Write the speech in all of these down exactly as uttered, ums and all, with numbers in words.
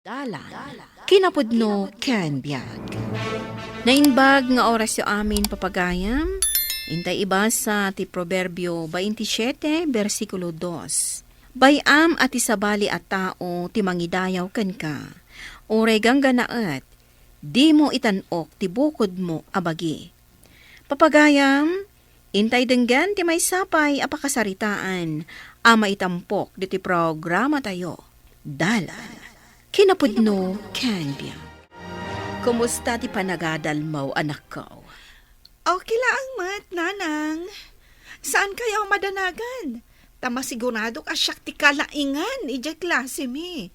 Dalan, kinapudno ken biag. Naimbag nga orasyo amin, papagayam. Intay ibasa ti Proverbio baintisiete, bersikulo dos. Bay-am a ti sabali a tao ti mangidayaw kenka. Uray gangganaet, dimo itan-ok ti bukodmo a bagi. Papagayam, intay denggen ti maysa pay a pakasaritaan a maitampok ditoy programatayo, Dalan, kinapudno ken biag. Kumusta ti panagadalmo, anakko? Okay laeng met, nanang. Saankayo a madanagan? Ta masiguradok a siak ti kalaingan idiay klasemi.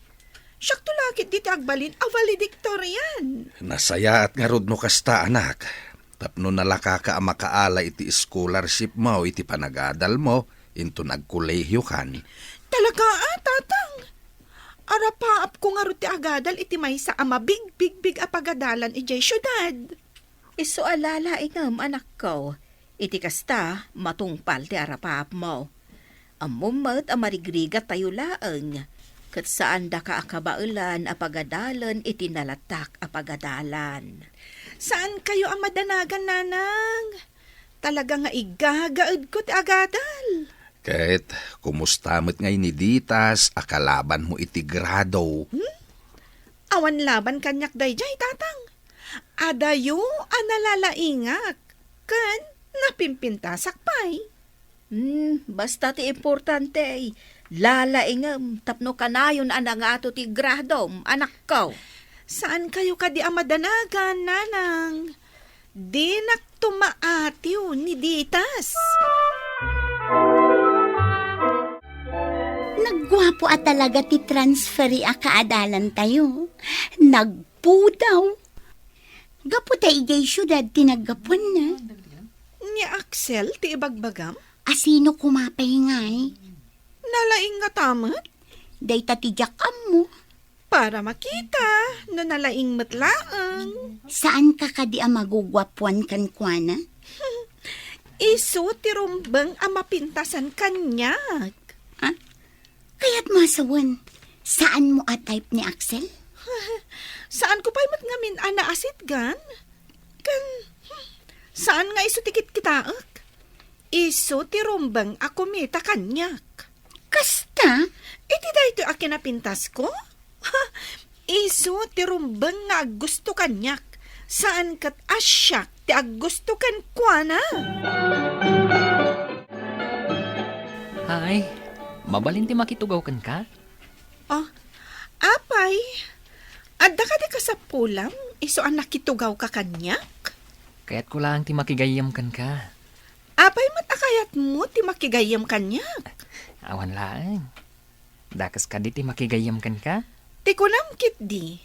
Siakto la ketdi ti agbalin a valedictorian. Nasayaat ngarud no kasta, anak. Tapno nalakaka a makaala iti scholarshipmo iti panagadalmo inton agkolehiokan. Talaga a, tatang? Arapaapko ngarud ti agadal iti maysa a mabigbigbig a pagadalan idiay siudad. Isu a lalaingem, anakko. Iti kasta, matungpal ti arapaapmo. Ammom met a marigrigatayo laeng, ket saandaka a kabaelan a pagadalen iti nalatak a pagadalan. Saankayo a madanagan, nanang. Talaga nga igagaedko ti agadal. Ket kumusta met ngay ni Ditas a kalabanmo iti grado? Hmm? Awan laban kaniak daydiay, tatang. Adayo a nalalaingak ken napimpintasak pay. Hmm, basta ti importante, lalaingem tapno kanayon a nangato ti gradom, anakko. Saankayo kadi a madanagan, nanang? Dinakto maatiw ni Ditas. Nagguapo a talaga ti transferi a kaadalantayo. Nagpudaw. Gapu ta idiay siudad ti naggapuanna. Ni Axel ti ibagbagam? A sino koma pay ngay? Nalaing ngata met? Dayta ti diak ammo. Para makita no nalaing met laeng. Saanka kadi a maguguapuan kenkuana? Isu ti rumbeng a mapintasan kaniak. Ha? Kayatmo a sawen, saanmo a type ni Axel? Saanko pay met ngamin a naasitgan? Ken, hmm, saan nga isu ti kitkitaek? Isu ti rumbeng a kumita kaniak. Kasta? Iti daytoy a kinapintasko? Isu ti rumbeng nga aggusto kaniak. Saan ket a siak ti aggusto kenkuana. Hay, mabalin ti makitugaw kenka? Oh, apay, adda kadi kasapulam isu a nakitugawka kaniak? Kayatko laeng ti makigayyem kenka. Apay met a kayatmo ti makigayyem kaniak? Awan laeng. Dakes kadi ti makigayyem kenka? Ti kunam ketdi,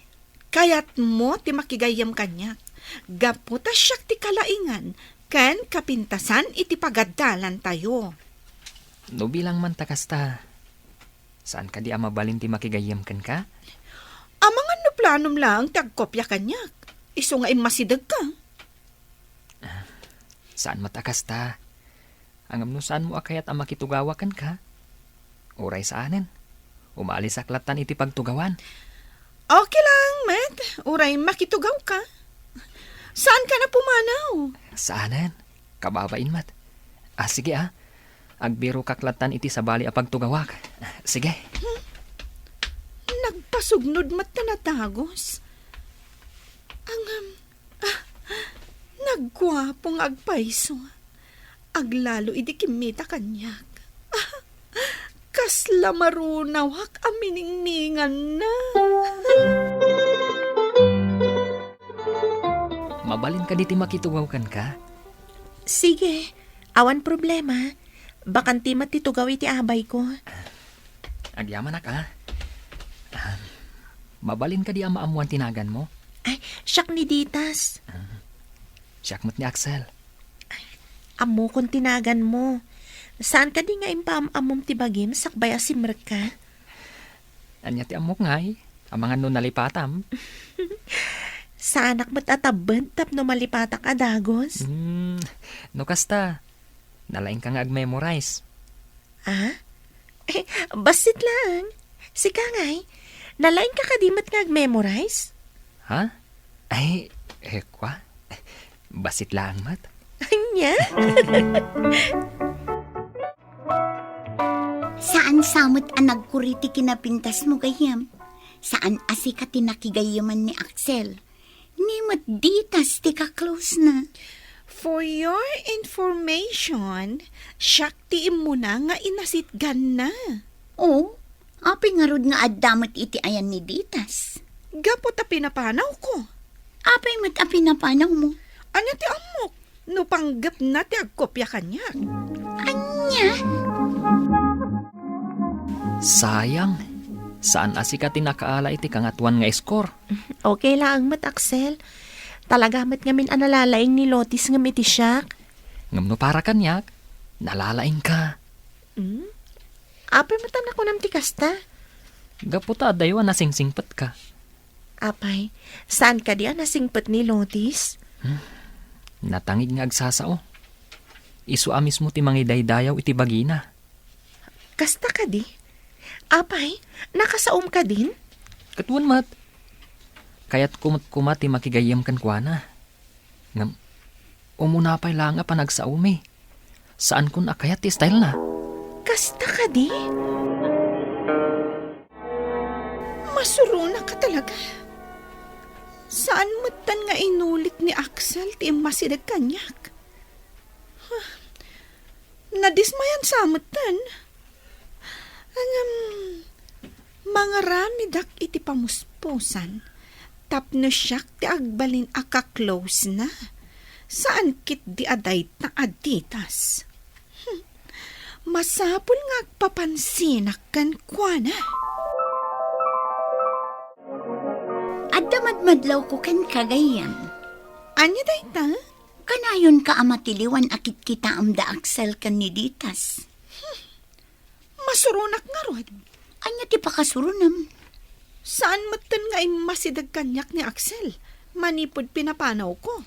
kayatmo ti makigayyem kaniak, gapu ta siak ti kalaingan ken kapintasan iti pagadalantayo. No bilang man ta kasta, saan kadi a mabalin ti makigayyem kenka? Amangan no planom laeng ti agkopia kaniak, isu nga immasidegka. Saan met a kasta. Ngem no saanmo a kayat a makitugawak kenka, uray saanen. Umalisak lattan iti pagtugawan. Okay lang, met. Uray makitugawka. Saanka a pumanaw? Saanen. Kababain met. Ah, sige, ah. Agbirokak lattan iti sabali a pagtugawak. Sige. Hmm? Nagpasugnod met ta nadagos. Ngem, ah, nagguapo nga agpayso. Aglalo idi kimmita kaniak. Kasla marunawak a miningminganna. Mabalin kadi ti makitugaw kenka? Sige, awan problema. Bakante met ti tugaw iti abayko. Agyamanak, a. Ah, mabalin kadi a maammuan ti naganmo? Ay, siak ni Ditas. Ah, siak met ni Axel. Ammokon ti naganmo. Saan kadi nga impaam-ammom ti bagim sakbay a simrekka? Ania ti ammok ngay? Amangan no nalipatam? Saanak met a tabbed tapno malipatak a dagos. Hmm, no kasta, nalaingka nga ag-memorize. Ah? Eh, bassit laeng. Sika ngay, Nalaingka kadi met nga ag-memorize? Ha? Ay, eh, kwa? Bassit laeng met. Ania? Saan sa met a nagkuri ti kinapintasmo, gayyem. Saan a sika ti nakigayyeman ni Axel. Ni met Ditas ti ka-close na. For your information, siak ti immuna nga inasitganna. O, apay ngarud nga adda met iti ayan ni Ditas? Gapu ta pinapanawko. Apay met a pinapanawmo? Ania ti ammok no panggepna ti agkopia kaniak? Ania? Sayang, saan a sika ti nakaala iti kangatoan nga score. Okay laeng met, Axel. Talaga met ngamin a nalalaing ni Lotis ngem iti siak. Ngem no para kaniak, nalalaingka. Hmm? Apay met a nakunam ti kasta? Gapu ta adayo a nasingsingpetka. Apay, saan kadi a nasingpet ni Lotis? Hmm? Natangig nga agsasao. Isu a mismo ti mangidaydayaw iti bagina. Kasta kadi? Apay, nakasaom kadin? Ket wen met. Kayatko met koma ti makigayyem kenkuana. Ngem, umuna pay laeng a panagsaomi. Saankon a kayat ti style na. Kasta kadi? Masuronaka talaga. Saan metten nga inulit ni Axel ti immasideg kaniak. Huh. Nadismayan sa metten. Ngem, mangaramidak iti pamuspusan tapno siak ti agbalin a ka-close na. Saan ketdi a dayta a Ditas. Hmm. Masapul nga agpapansinak kenkuana. Adda madmadlawko kenka, gayyem. Ania dayta? Kanayonka a matiliwan a kitkitaem da Axel ken ni Ditas. Hmm. Masuronak ngarud. Ania ti pakasuronem? Saan metten nga immasideg kaniak ni Axel manipud pinapanawko.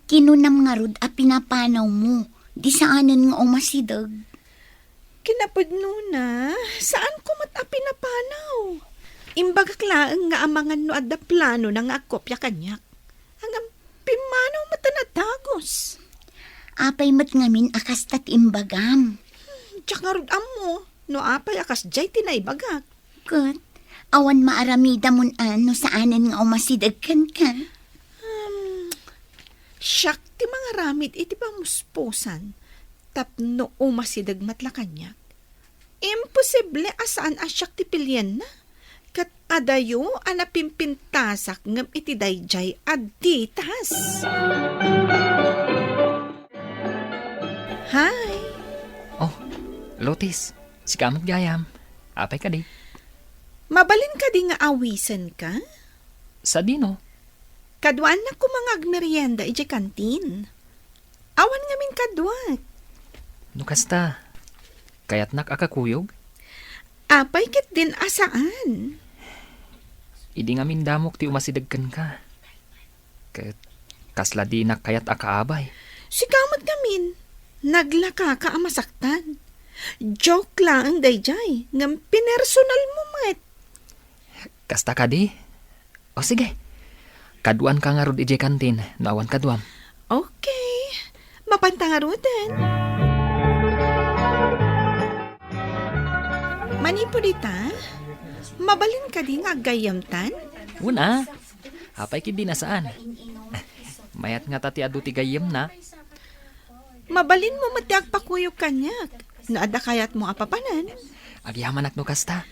Kinunam ngarud a pinapanawmo, di saanen nga umasideg. Kinapudnona, saanko met a pinapanaw. Imbagak laeng nga amangan no adda planona nga agkopia kaniak. Ngem, pimmanaw met a nadagus. Apay met ngamin a kasta ti imbagam? Diak ngarud ammo no apay a kasdiay ti naibagak. Ket, awan maaramidamon a no saanen nga umasideg kenka? Hmm, siak ti mangaramid iti pamuspusan tapno umasideg met la kaniak. Imposible a saan a siak ti pilienna, ket adayo a napimpintasak ngem iti daydiay a Ditas. Hi! Oh, Lotis, sika met gayam. Apay kadi? Mabalin kadi nga awisenka? Sadino? Kaduaannak koma nga agmerienda idiay kantin. Awan ngamin kaduak. No kasta, kayatnak a kakuyog? Apay ketdin a saan? Idi ngamin damok ti umasideg kenka. Ket kasla dinak kayat a kaabay. Sika met ngamin, naglakaka a masaktan. Joke laeng daydiay, ngem pinersonal mo met. Kasta kadi? O sige. Kaduanka ngarud idiay kantin no awan kaduam. Okay. Mapanta ngaruden. Manipud ita, mabalin kadi nga aggayyemtan? Wen a. Apay ketdin a saan? Mayat ngata ti adu ti gayyemna. Mabalinmo met ti agpakuyog kaniak no adda kayatmo a papanen. Agyamanak no kasta.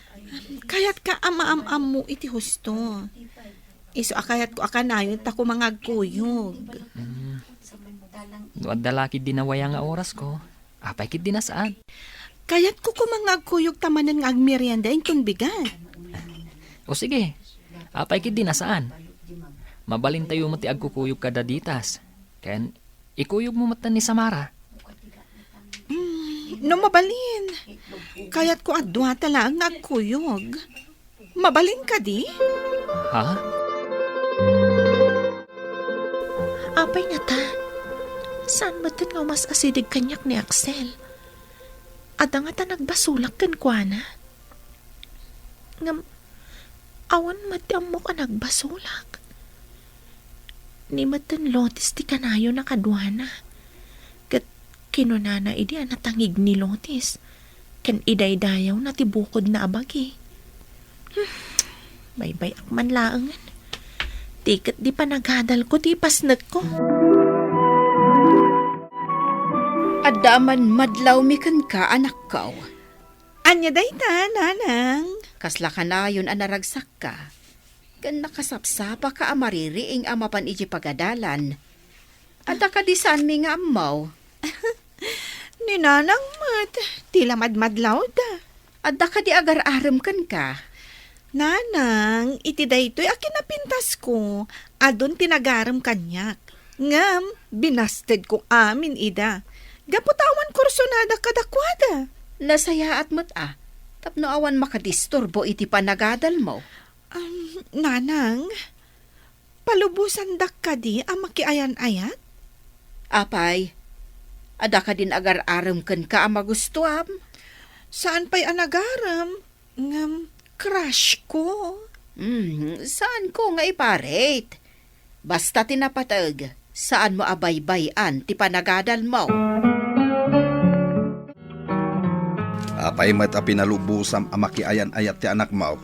Kayatka a maam-ammo iti husto. Isu a kayatko a kanayon ta koma nga agkuyog. Mm. No adda la ketdin a waya nga orasko, apay ketdin a saan? Kayatko koma nga agkuyog ta manen nga agmerienda inton bigat. O sige, apay ketdin a saan? Mabalintayo met ti agkukuyog kada Ditas. Ken ikuyogmo met ni Samara. Hmm, no mabalin, kayatko a duata laeng nga agkuyog. Mabalin kadi? Ha? Apay ngata, saan metten nga umas-asideg kaniak ni Axel? Adda ngata nagbasolak kenkuana? Ngem, Awan met ti ammok a nagbasolak. Ni metten Lotis ti kanayon a kaduana. Ket kinunana idi a natangig ni Lotis, ken idaydayawna ti bukodna a bagi. Hmm, baybay-ak man laengen. Ti ket di panagadalko ti ipasnekko. Adda man madlawmi kenka, anakko. Ania dayta, nanang? Kasla kanayon a naragsakka, ken nakasapsapaka a maririing a mapan idiay pagadalan. Adda kadi saanmi nga ammo? Ni nanang met, ti la madmadlawda. Adda kadi agar-arem kenka? Nanang, iti daytoy a kinapintasko, adun ti nagarem kaniak. Ngem, binastedko amin ida. Gapu ta awan kursonadak kadakuada. Nasayaat met a, tapno awan makadisturbo iti panagadalmo. Um, nanang, palubosandak kadi a makiayan-ayat? Apay, adda kadin agar-arem kenka a magustuam? Saan pay a nagarem, ngem crush ko. Hmm, saanko nga iparate. Basta ti napateg, saanmo a baybay-an ti panagadalmo. Apay met a pinalubosam a makiayan-ayat ti anakmo?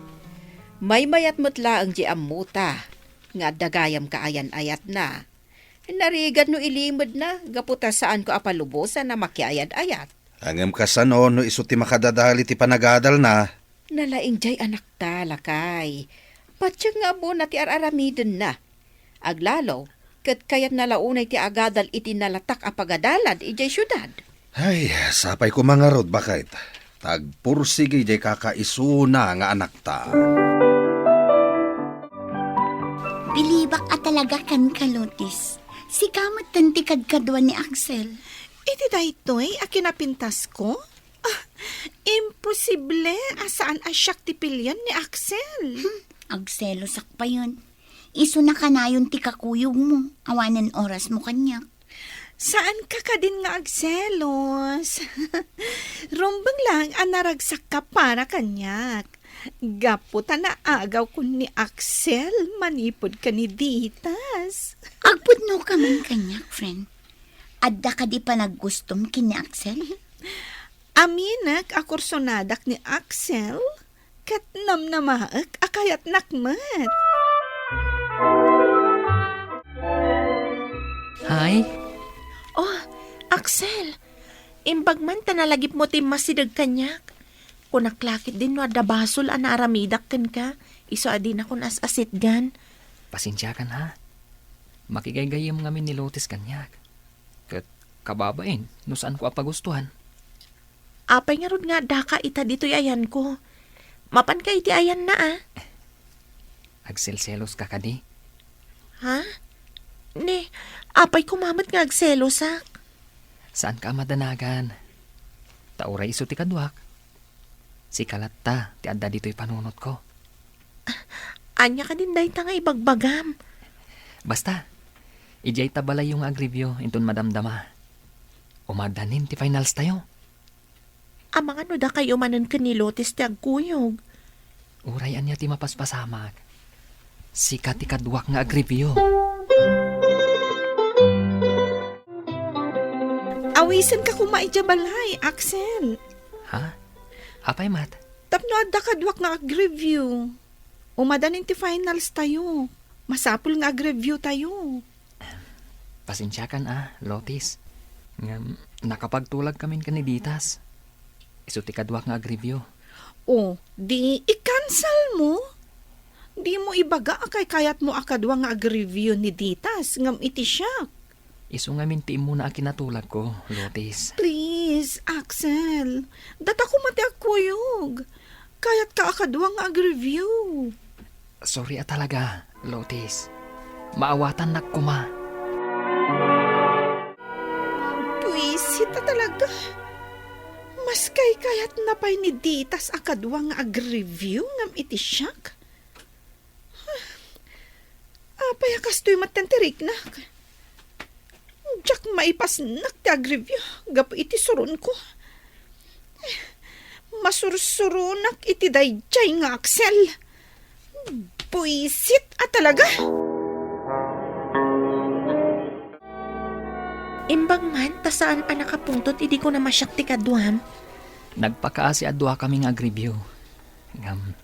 Maymayat met laeng ti ammota nga adda gayam kaayan-ayatna. Narigat no ilimedna gapu ta saanko a palubosan a makiayan-ayat. Ngem kasano no isu ti makadadali ti panagadalna? Nalaing diay anakta, lakay. Patiek nga ammona ti ar-aramidenna. Aglalo, ket kayatna la unay ti agadal iti nalatak a pagadalan idiay siudad. Ay, sapay koma ngarud, baket, ta agpursigi diay kakaisuna nga anakta. Bilibak a talaga kenka, Lotis. Sika metten ti kadkadua ni Axel. Iti daytoy a kinapintasko? Ah, imposible a saan a siak ti pilian ni Axel. Hmm, agselosak payen. Isu nakanayon ti kakuyogmo, awanen orasmo kaniak. Saanka kadin nga agselos. Rumbeng laeng a naragsakka para kaniak. Gapu ta naagawkon ni Axel manipud ken ni Ditas. Agpudnoka man kaniak, friend. Adda kadi panaggustom ken ni Axel? Aminek a kursonadak ni Axel, ket namnamaek a kayatnak met. Hi. Oh, Axel, imbag man ta nalagipmo ti immasideg kaniak. Kunak la ketdin no adda basol a naaramidak kenka, isu a dinakon as-asitgan. Pasensiakan, ha? Makigaygayyem ngamin ni Lotis kaniak. Ket kababain no saanko a pagustuhan. Apay ngarud nga addaka ita ditoy ayanko? Mapanka iti ayanna, a? Agselseloska kadi? Ha? Ni, apay koma met nga agselosak? Saanka a madanagan. Ta uray isu ti kaduak, sika latta ti adda ditoy panunotko. Ania kadin dayta nga ibagbagam? Basta, idiay ta balayyo nga agreview inton madamdama. Umadanin ti finals tayo. Amangan no dakay manen ken ni Lotis ti agkuyog. Uray ania ti mapaspasamak, sika ti kaduak nga agreview. Awisenka koma idiay balay, Axel. Ha? Apay met? Tapno adda kaduak nga agreview. Umadanin ti finals tayo. Masapul nga agreview tayo. Pasensiakan a, Lotis. Ngem nakapagtulag kamin ken ni Ditas. Isu ti kaduak nga agreview. O, di i-cancel mo? Dimo ibaga a kaykayatmo a kadua nga agreview ni Ditas ngem iti siak. Isu ngamin ti immuna a kinatulagko, Lotis. Please, Axel. Data koma ti agkuyog. Kayatka a kadua nga agreview. Sorry a talaga, Lotis. Maawatannak koma. Buisit a talaga. Mas kaykayatna pay ni Ditas a kadua nga agreview ngem iti siak. Apay a kastoy met ti riknak? Diak maipasnek ti agreview gapu iti suronko. Masursuronak iti daydiay nga Axel. Buisit a talaga! Imbag man ta saan a nakapungtot idi kunam a siak ti kaduam. Nagpakaasi a duakami nga agreview. Ngem,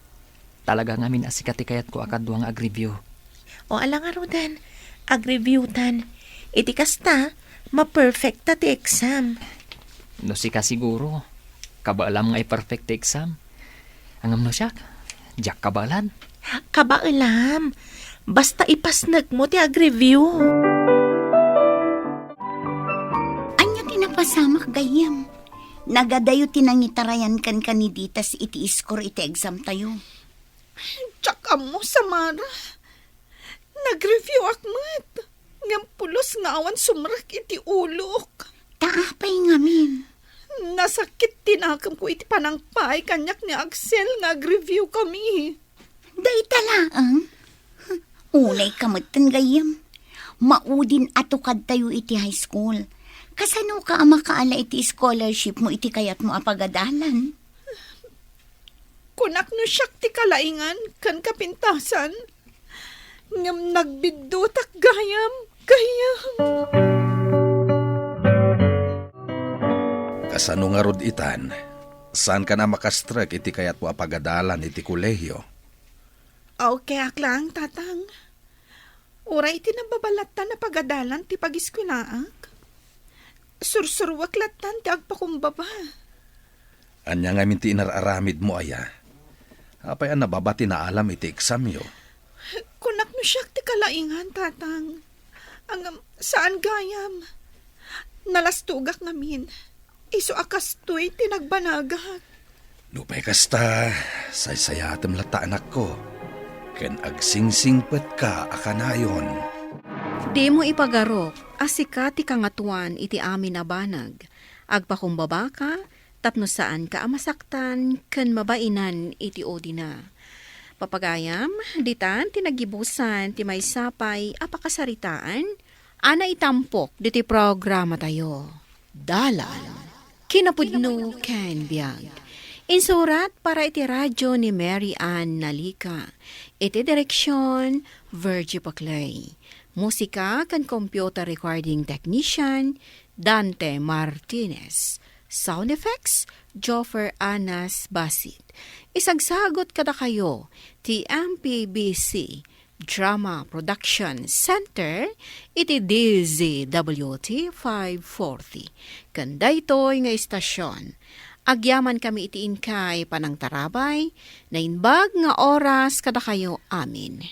talaga ngamin a sika ti kayatko a kadua nga agreview. O, ala ngaruden, agreviewtan. Iti kasta, maperfecta ti exam. No sika siguro, kabaelam nga i-perfect ti exam. Ngem no siak, diak kabaelan. Kabaelam. Basta ipasnekmo ti agreview. Ania ti napasamak, gayyem? Nagadayo ti nangitarayan kenka ni Ditas iti iskor iti exam tayo. Diak ammo, Samara. Nagreviewak met. Ngem pulos nga awan sumrek iti ulok. Ta apay ngamin? Nasakit ti nakemko iti panangpaay kaniak ni Axel nga agreviewkami. Dayta laeng? Unayka metten, gayyem. Maudin a tukadtayo iti high school. Kasanoka a makaala iti scholarship mo iti kayatmo a pagadalan? Kunak no siak ti kalaingan ken kapintasan, ngem nagbiddutak gayam, gayam. Kasano ngarud itan? Saankan a makastrek iti kayatmo a pagadalan iti kolehio? Okay ak lang, Tatang. Uray ti nababalattan a pagadalan ti pagiskwelaak. Sursuruek lattan ti agpakumbaba. Ania ngamin ti inar-aramidmo, aya? Apay a nababa ti naalam iti eksamyo? Kunak no siak ti kalaingan, Tatang. Ngem saan gayam. Nalastogak ngamin. Isu a kastoy ti nagbanagak. Nupay kasta, saysayatem latta, anakko, ken agsingsingpetka a kanayon. Dimo ipagarok a sika ti Kangatoan iti amin a banag. Agpakumbabaka tapno saanka a masaktan ken mabainan iti udina. Papagayam, ditan ti naggibusan ti maysa pay a pakasaritaan a naitampok ditoy programatayo. Dalan, kinapudno ken biag. Insurat para iti radio ni Mary Ann Nalica. Iti direksyon, Virgie Paclay. Musika ken computer recording technician, Dante Martinez. Sound effects, Joffer Anas Basit. Isagsagot kadakayo ti M P B C Drama Production Center iti D Z W T five forty. Ken daytoy nga istasyon, agyamankami iti inkay panangtarabay, naimbag nga oras kadakayo amin.